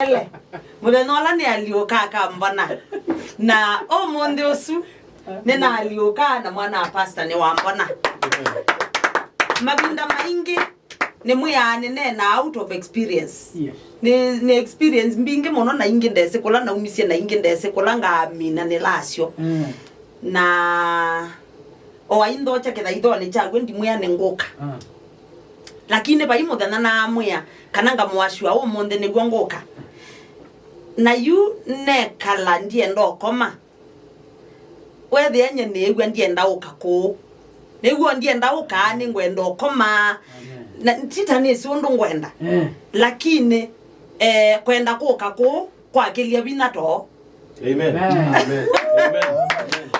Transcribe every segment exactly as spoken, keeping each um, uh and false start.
Ele. Mũthenya ũla nĩalyũka akambona. Na ũmũnthĩ ũsu, nĩnalyũka na mwana wa pastor nĩwambona. Mavinda maingĩ, nĩmwĩaa nĩneenaa out of experience. Yes. Nĩ, nĩ experience mbingĩ mũno, na ingĩ ndesĩ kũla naumisye, na ingĩ ndesĩ kũla ngaamina nĩlasyo. Mm. Na o ainthokya kĩthaithonĩ kyaw'o, ndimwĩa nĩngũka. Ah. Lakini vai mũthenya naamwĩa kana ngamũasyũa ũmũnthĩ nĩw'o ngũka. Na yu nekala ndienda ũkoma. Wethĩa nye nĩĩw'a ndienda ũka kũũ. Nĩw'o ndienda ũka, nĩngwenda ũkoma. Amen. Na tita nĩsĩ ũndũ ngwenda. Eh. Lakini, eh, kwenda kũka kũũ kwakĩlya vinya too. Amen. Amen. Amen. Amen.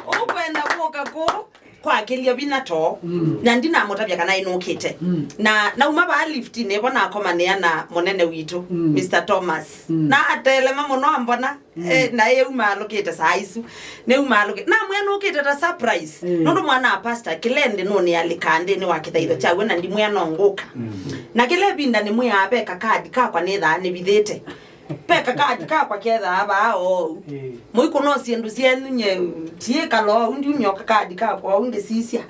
Ũkwenda kũka kũũ kwakĩlya vinya too. Mm. Na ndinamũtavya kana ĩnũkĩte. Mm. Na nauma vaa liftinĩ vo nakomanĩa na mũnene witũ, Mm. Mister Thomas. Mm. Na atelema mũno ambona. Mm. Eh, na ĩu maalũkĩte saa isu. Nĩu maalũkĩte. Namwĩa nũkĩte ta surprise. Mm. Nũndũ mwana wa pastor, kĩlende nũnĩalĩkaa nthĩnĩ wa kĩthaitho kyaw'o, na ndimwĩa no ngũka. Mm. Na kĩla ĩvinda nĩmwĩaa ve kakadi kakwa nĩthaa nĩvithĩte. Ve kakadi kakwa kethaa vaa oou. Mm. Mũikũna syĩndũ syenyu nye, tiĩkala oou, ndiumya kakadi kakwa oou ndĩsisya.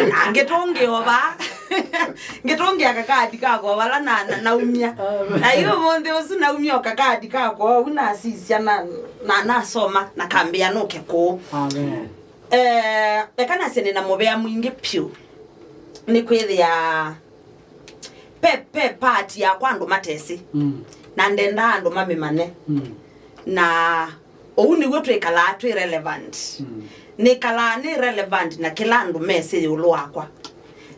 Na ngĩtũngĩa o vaa. Ngĩtũngĩa kakadi kakwa vala na, na, naumya. Amen. Na yu ũmũnthĩ ũsu naumya o kakadi kakwa oou nasisya na, na nasoma na kambĩa nũke kũũ. Amen. Eh, eka nasye nĩna mũvea mwingĩ pyũ. Nĩ kwĩthĩa pe, pe part yakwa andũ matesĩ. Mm. Na ndendaa andũ mamĩmane. Mm. Na ũu nĩw'o twĩkalaa twĩ relevant. Mm. Nĩkalaa nĩ relevant na kĩla andũ mesĩ ĩũlũ wakwa.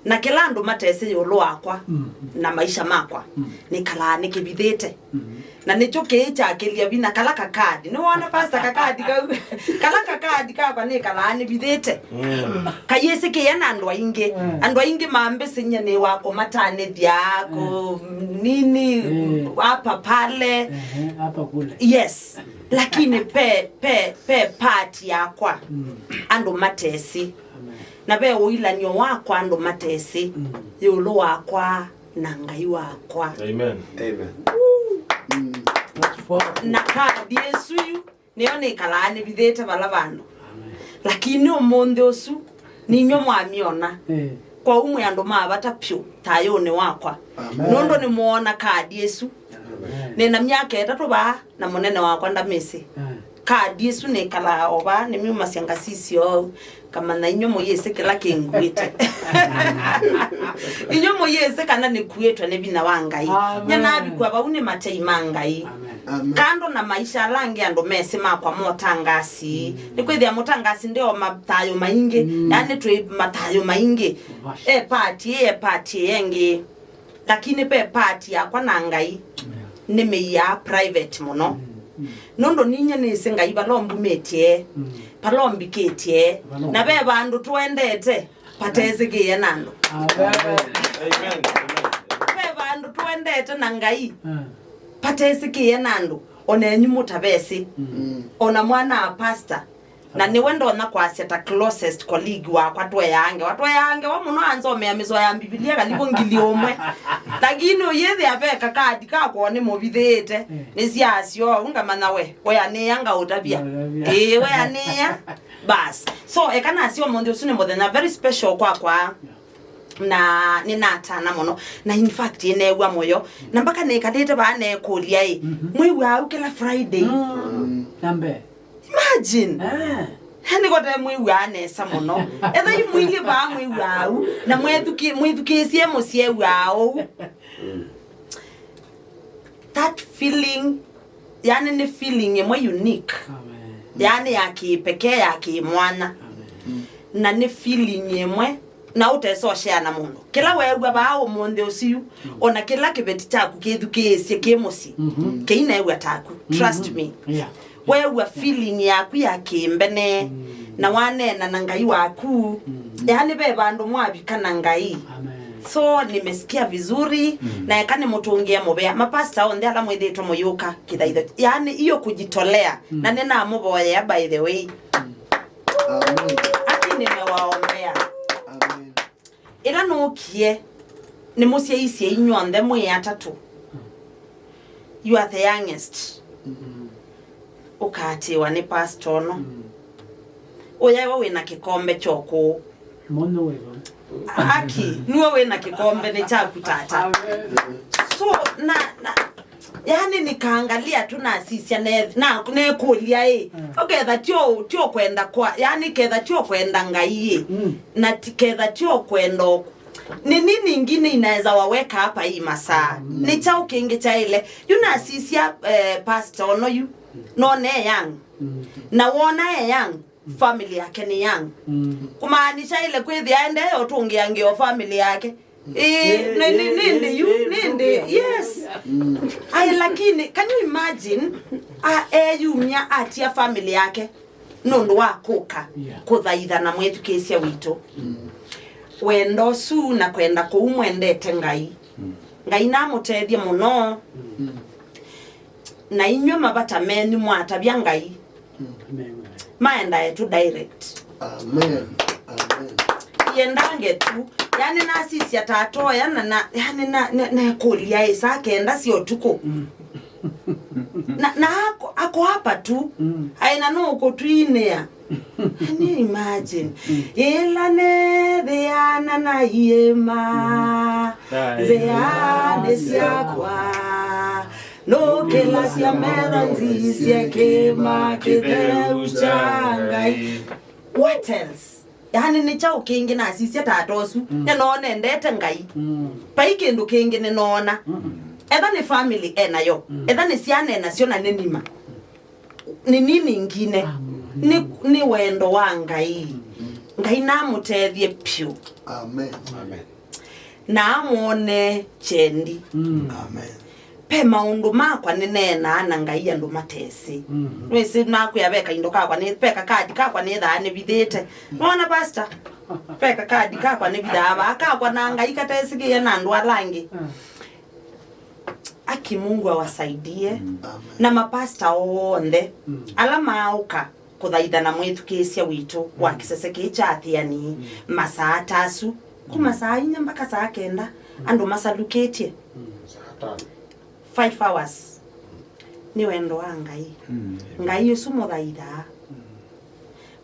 Na kĩla andũ matesĩ ĩũlũ wakwa Mm. na maisha makwa. Mm. Nĩkalaa nĩkĩvithĩte. Mm. Na nĩkyo kĩĩ kyakĩlya vinya kala kakadi. Nĩwona pastor kakadi kau? Kala kakadi kakwa nĩkalaa nĩvithĩte. Mm. Kayĩsĩkĩĩa na andũ aingĩ. Mm. Andũ aingĩ mambĩsĩny'a nĩ wa kũmatanĩthya, kũ-, nini, Mm. hapa pale. Ehe, hapa kule. Yes. Lakini pe, pe, pe part yakwa. Mm. Andũ matesĩ. Amen. Na ve ũilanyo wakwa andũ matesĩ. Mm. Ĩũlũ wakwa na Ngai wakwa. Amen. Amen. Mm. That's powerful. Na kadi ĩsu yu, nĩyo nĩkalaa nĩvithĩte vala vandũ. Amen. Lakini ũmũnthĩ ũsu, ninywe mwamyona. Eh. Kwoou mwĩ andũ ma vata pyũ thayũnĩ wakwa. Amen. Nũndũ nĩmwoona kadi ĩsu. Amen. Nĩna myaka ĩtatũ vaa na mũnene wakwa ndamĩsĩ. Eh. Kadi ĩsu nĩkalaa o vaa, nĩmyumasya ngasisya ou. Kamanya inywe mũyĩsĩ kĩla kĩnguĩte. Inywe mũyĩsĩ kana nĩkuĩtwe nĩ vinya wa Ngai. Amen. Nye navikwa vau nĩ matei ma Ngai. Amen. Amen. Kando na maisha ala angĩ andũ mesĩ makwa motangasi. Mm. Nĩkwĩthĩa mũtangasi nde o mathayũ maingĩ, Mm. yani twĩ mathayũ maingĩ. Gosh. E part ĩĩ, e part ĩĩ ĩngĩ. Lakini ve part yakwa na Ngai, Yeah. nĩmĩiaa private mũno. Mm, mm. Nũndũ ninyie nĩsĩ Ngai vala ũmbumĩtye, Mm. vala ũmbikĩtye, Vala na ve vandũ tũendete, patesĩkĩe na andũ. Amen. Amen. Amen. Ve vandũ tũendete na Ngai, Mm. patesĩkĩe na andũ, ona enyu mũtavesĩ. Mm. Ona mwana wa pastor, Na nĩwe ndonya kwasya ta closest colleague wakwa tweaa ngewa. Tweaa ngewa mũno, ansomea mĩsoa ya Mbivilia kalivu ngili ũmwe. Lakini ũyĩthĩa ve kakadi kakwa nĩmũvithĩĩte, Mm. nĩsyasyo, ũu ngamanya we, weanĩĩa ngaũtavya. Ngaũtavya. Ĩĩ, weanĩĩa. Bas. So, eka nasya ũmũnthĩ ũsu nĩ mũthenya very special kwakwa. Yeah. Na nĩnatana mũno. Na in fact, ĩneew'a mũyo. Na mpaka nĩkalĩte vaa neekũlya ĩ, Mhm. mwĩw'aa ũu kĩla Friday? Mm. Na mbee. Imagine. Ah. Nĩko te mwĩw'aa nesa mũno. Ethai mwĩlĩ vaa mwĩw'aa ũu, na mwĩthuki-, mwĩthukĩĩsye mũsyĩ ew'aa ũu. That feeling, yani nĩ feeling ĩmwe unique. Amen. Yani ya kĩpekee, ya kĩmwanya. Amen. Na nĩ feeling ĩmwe na ũtesa ũshare na mũndũ. Kĩla weew'a vaa ũmũnthĩ ũsu, Mm. ona kĩla kĩveti kyaku kĩthukĩĩsye kĩ mũsyĩ, Mhm. kĩineew'a taku. Trust Mhm. me. Yeah. Weew'a feeling yaku ya kĩmbene, Mm. na waneena na Ngai waku. Mm. Yaani ve vandũ mwavika na Ngai. Amen. So, nimesikia vizuri, Mm. na eka nĩmũtũngĩe mũvea. Mapasta onthe ala mwĩthĩtwe mũyũka kĩthaitho. Yaani, hiyo kujitolea. Mm. Na nĩnamũvoyea, by the way. Mm. Amen. Aki nimewaombea. Amen. Ĩla nũkie, nĩmũsyaisye inyw'onthe mwĩ atatũ. You are the youngest. Mm. Ũkaatĩĩwa nĩ pastor ũno. Mm. Ũyaĩwa wĩ na kĩkombe kya ũkũũ. Mũno wĩva. Aki, nue wĩ na kĩkombe nĩ kyaku tata. Amen. So, na, na, yani nikaangalia tu nasisya ne, na nekũlya ĩ. Mm. Ũketha tyo, tyo kwenda kwa, yani ketha tyo kwenda Ngai ĩ. Mm. Na ti, ketha tyo kwenda oku. Ni nini ingine inaweza waweka hapa hii masaa? Mm. Nĩ kyaũ kĩngĩ kyaĩle? Yu nasisya, eh, pastor ono yu. None e young. Mm. Na wona e young, family yake nĩ young. Mm. Kumaanisha ile kwĩthĩa ende ũtũngĩangĩo family yake. Ĩĩ, nĩ, nĩ, nĩndĩ yu, nĩndĩ, yes. Mm. Ai, lakini, can you imagine, a, eyumya atia family yake nũndũ wa kũka, yeah, kũthaitha na mwĩthukĩĩsya witũ? Mm. Wendo ũsu na kwenda kũu mwendete Ngai. Mm. Ngai namũtethye mũno. Mm. Na inyw'ĩ mavata menyu mwatavya Ngai. Mm. Amen. Maendae tu direct. Amen. Amen. Iendange tu. Yani nasisya tatoya na, na yani na, na, nekũlya ĩ saa kenda sya ũtukũ. Mm. Na, na ako, ako hapa tu. Mm. Aĩ na nũkũtwinĩa. Can you imagine? Mm. Ĩla nethĩana na iĩma, mm, nzĩanĩ syakwa, nũkĩlasya metho nzisye kĩĩma kĩtheu kya Ngai. What else? Yani nĩ kyaũ kĩngĩ nasisya tata ũsu? Mm. Nĩnoona endete Ngai. Mm. Vai kĩndũ kĩngĩ nĩnoona. Mm. Etha nĩ family enayo. Mm. Etha nĩ syana enasyo na nĩ nima. Ni nini ingine? Amen. Nĩ, nĩ wendo wa Ngai. Mm. Ngai namũtethye pyũ. Amen. Amen. Na amwone kyendi. Mm. Amen. Ve maũndũ makwa nĩneenaa na Ngai andũ matesĩ. Mm. Nĩwĩsĩ nakwĩa ve kaindo kakwa nĩ, ve kakadi kakwa nĩthaa nĩvithĩte. Nona pastor? Ve kakadi kakwa nĩvithaa vaa kakwa na Ngai katesĩkĩe na andũ ala angĩ. Mm. Aki Mungu awasaidie. Mm. Amen. Na mapasta onthe, mm, ala maaũka kũthaitha na mwĩthukĩĩsya witũ wa, mm, kĩsese kĩĩ kya Athiani, mm, masaa ta asu, kuma, mm, saa inya mpaka saa kenda, mm, andũ masalukĩtye. Mm. Saa tano. Five hours. Nĩ wendo wa Ngai. Mm. Ngai ũsu mũthaithaa. Mm.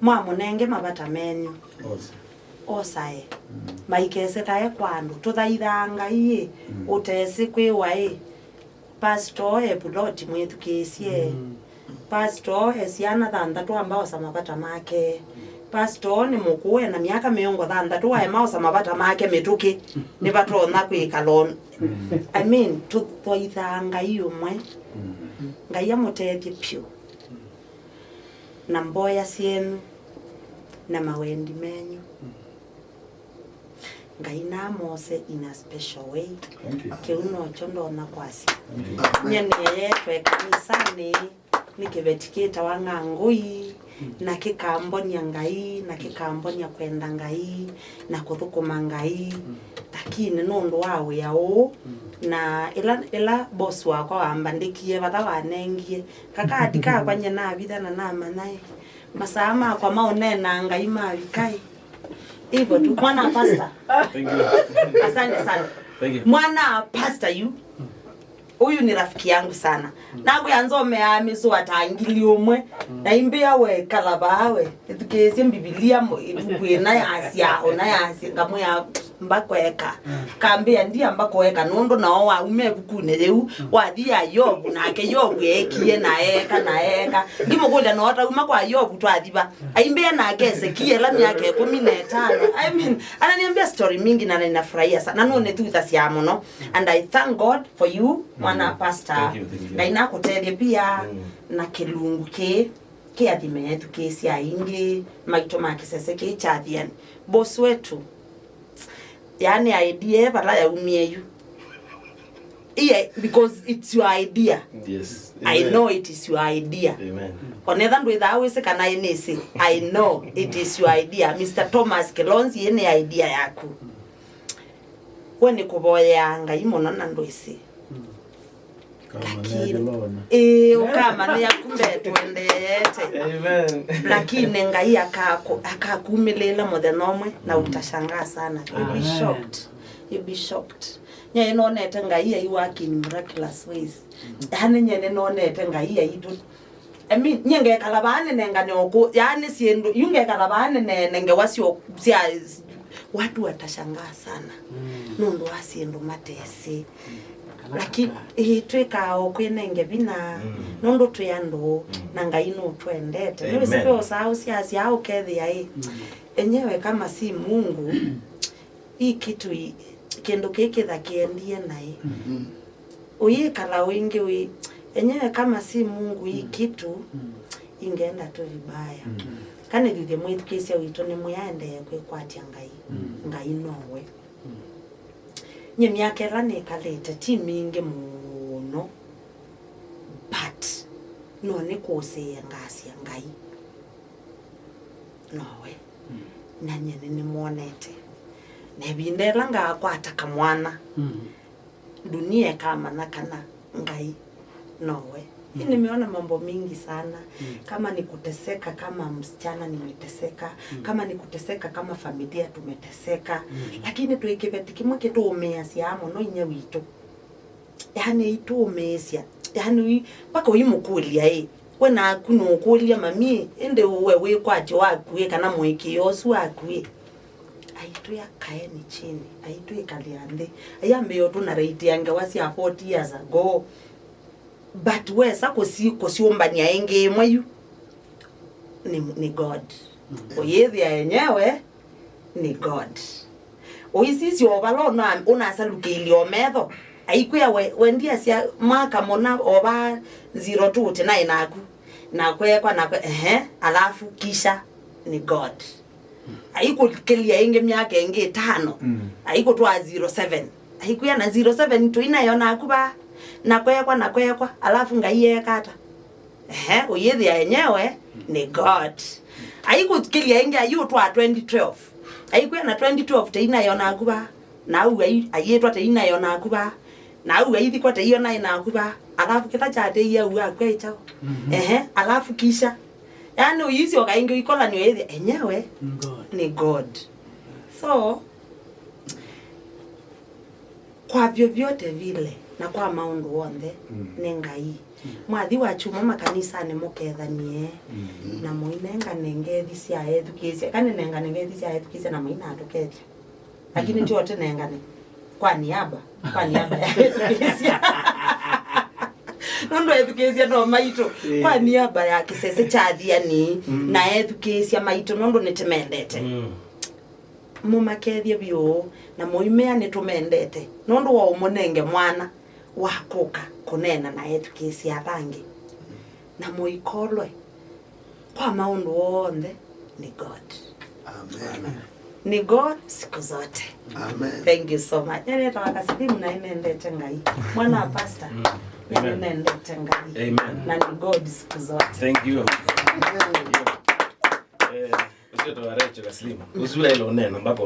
Mwamũnenge mavata menyu. Osa. Osae. Mm. Maikese tae kwa andũ. Tũthaithaa Ngai ĩ, mm, ũtesĩ kwĩwa ĩ. Pastor e puloti mwĩthukĩĩsye. Mm. Pastor e syana thanthatũ amba osa mavata make. Pastor nĩ mũkũũ ena myaka mĩongo thanthatũ waema osa mavata make mĩtũkĩ. Nĩvatonya kwĩkala on. Mm. I mean, tũthaithaa Ngai ũmwe. Mm. Ngai amũtethye pyũ. Na mboya syenyu na mawendi menyu. Ngai namose in a special way. Thank you. Kĩu nokyo ndonya kwasya. Thank you. Nyie nĩeetwe kanisanĩ nĩ kĩveti kĩtawa Ng'angũi, mm, na kĩkambonia Ngai, na kĩkambonia kwenda Ngai, na kũthũkũma Ngai. Mm. Lakini nũndũ wa wĩa ũũ, mm, na ĩla, ĩla boss wakwa wambandĩkie vala wanengie kakadi kakwa, nyie navitha na namanya ĩ, masaa makwa ma ũneenaa Ngai mavika ĩ. Hivyo tu. Mwana wa pastor. Thank you. Asante sana. Thank you. Mwana wa pastor yu. Huyu ni rafiki yangu sana. Nakwĩa nzomeaa mĩsoa ta ngili ũmwe. Na imbĩa we kala vaa we. Ĩthukĩĩsye Mbivilia, mũ-, ĩvuku ĩna yasya, ũna yasya, ngamwĩa mbakweka. Kambĩa ndiamba kũeka nũndũ nao wauma ĩvukunĩ yĩu, wathi ya Yovu, nake Yovu eekie na eeka na eeka. Ngĩmũkũlya no tauma kwa Yovu twathi va? Aimbĩa nake Ezekiela myaka ĩkũmi na ĩtano. I mean, ananiambia story mingi na ninafurahia sana. Na nũnĩthuthasya mũno. And I thank God for you, mwana pastor. Thank you, thank you. Ngai nakũtethye pia na kĩlungu kĩĩ. Kĩathime ethukĩĩsya aingĩ maitũ ma kĩsese kĩĩ kya Athiani. Boss wetu, yaani idea vala yaumie yu. Yeah, because it's your idea. Yes. I know it is your idea. Amen. Onetha ndwĩthaa wĩsĩ kana ĩ nĩsĩ. I know it is your idea. Mister Thomas Kilonzi, ĩ nĩ idea yaku. We nĩ kũvoyea Ngai mũno na ndwĩsĩ. Lakini, ĩĩ, ũkamanya kumbe twendeete. Amen. Lakini Ngai akaku-, akakumĩlĩĩla mũthenya ũmwe na utashangaa sana. You'll be shocked. You'll be shocked. Nye nonete Ngai ai work in miraculous ways. Yani nye nonete Ngai aitũ. I mean, nye ngekala vaa nĩnengane oku, yani syĩndũ, yu ngekala vaa nĩnene ngewa syo, sya, watu watashangaa sana. Nũndũ wa syĩndũ matesĩ. Lakini, ĩĩ, twĩkaa o kwĩnenge vinya, nũndũ twĩ andũ, na Ngai nũtwendete. Nĩwĩsĩ ve ũsaa ũsyasya ũkethĩa ĩ, enyewe kama si Mungu, hii kitu i-, kĩndũ kĩĩ kĩtha kĩendie naĩ. Ũyĩkala wĩngĩ wĩ, enyewe kama si Mungu hii kitu ingeenda tu vibaya. Kana ĩthuthye mwĩthukĩĩsya witũ nĩ mwĩaendee kwĩkwatya Ngai. Ngai nowe. Nye myaka ĩla nĩkalĩte ti mingĩ mũno, but no nĩkũsĩĩe ngasya Ngai nowe. Na nye nĩnĩmwonete. Na ĩvinda ĩla ngakwata kamwana, dunia ĩkamanya kana Ngai nowe. Hii nimeona mambo mingi sana. Kama ni kuteseka kama msichana nimeteseka, kama ni kuteseka kama familia tumeteseka. Lakini twĩ kĩveti kĩmwe kĩtũũmĩasya mũno inya witũ. Yani itũũmĩĩsya. Yani ui-, mpaka ũimũkũlya ĩ, we naku nũkũlya mami ĩ, ĩndĩ we wĩkwatyo waku ĩ, kana mũĩkĩĩo ũsu waku ĩ? Aitwĩa kaeni chini, aitwĩkalĩa nthĩ, ayambĩĩa ũtũnaraitĩa ngewa sya forty years ago. But wesa kũsi-, kũsyũmbany'a ĩngĩ ĩmwe yu, nĩ, nĩ God. Ũyĩthĩa enyewe nĩ God. Ũisisya o vala ũna-, ũnasalukĩilye o metho, aikwĩa we, we ndiasya maka mũna o va zero two tinaĩ naku. Na kwekwa, na kwe-, ehe, alafu kisha ni God. Aikũkĩlya ĩngĩ myaka ĩngĩ ĩtano. Aikũtwaa zero seven. Aikwĩa na zero seven tũinayo naku va. Na kwekwa, na kwekwa, alafu Ngai eeka ata? Ehe, ũyĩthĩa enyewe ni God. Aikũkĩlya ĩngĩ aiũtwaa twenty twelve. Aikwĩa na twenty twelve tĩinayo naku va. Na au ai-, ayĩtwa tĩinayo naku va. Na au aithikwa tĩio naĩ naku va. Alafu kĩla kyatĩie au akw'a ĩkyaũ? Ehe, alafu kisha. Yani ũyĩsyoka ĩngĩ ũikolanio ĩthĩa enyewe ni God. So, kwa vyovyote vile na kwa maũndũ onthe, nĩ Ngai. Mwathi wa kyumwa makanisanĩ mũkethanie, na mũinengane ngethi sya ethukĩĩsya. Kana nengane ngethi sya ethukĩĩsya na mũinatũkethya. Lakini ndio tũnengane kwa niaba, kwa niaba ya ethukĩĩsya. Nũndũ ethukĩĩsya no maitũ. Kwa niaba ya kĩsese kya athiani na ethukĩĩsya maitũ, nũndũ nĩtũmendete. Mũmakethye vyũ na mũimea nĩtũmendete. Nũndũ wa ũmũnenge mwana wa kũka kũneena na ethukĩĩsya ala angĩ. Na mũikolwe kwa maũndũ onthe ni God. Amen. Ni God siku zote. Amen. Thank you so much. Nĩnetawa Kasilimu na nĩnendete Ngai. Mwana wa pastor. Nĩnendete Ngai. Amen. Na ni God siku zote. Thank you. Eh, ũcio tawa Rachel Kasilimu. Ũcio ĩla ũneena mpaka